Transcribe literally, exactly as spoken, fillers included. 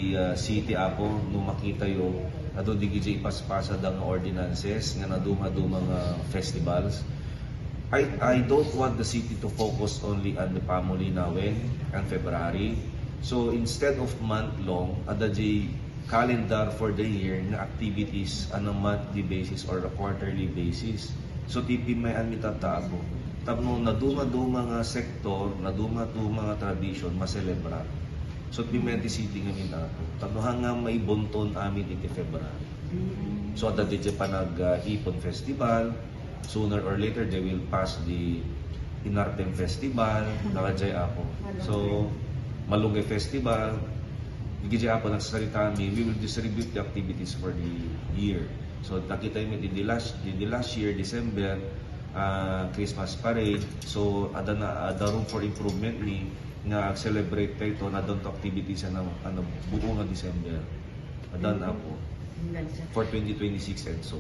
Ti, ah, city, Apo, no makitayo, adu dagiti ipaspasada nga ordinances nga naduma-duma nga festivals. I, I don't want the city to focus only on the Pamuli Naweng and February. So instead of month long, adda di calendar for the year nga activities on a monthly basis or a quarterly basis. So ti pimmayan mi tatta, Apo. Tapno naduma-duma nga sektor, naduma-duma nga tradition, maselebrar. So ti pimmayan ti city ngamin, Apo. Tapno haan nga maibunton amin iti February. So adda di panag, ah, Ipon Festival, sooner or later they will pass the Inartem Festival, nakajay, Apo. So Malunggay Festival, iti Apo nagsasarita mi, we will distribute the activities for the year. So nakita mi di, di last, di, di last year, December, ah, Christmas parade. So adda na, adda room for improvement mi nga celebrate tayo ito, na adda activities na, ano, buo nga December. Adda na, Apo. For twenty twenty-six and so.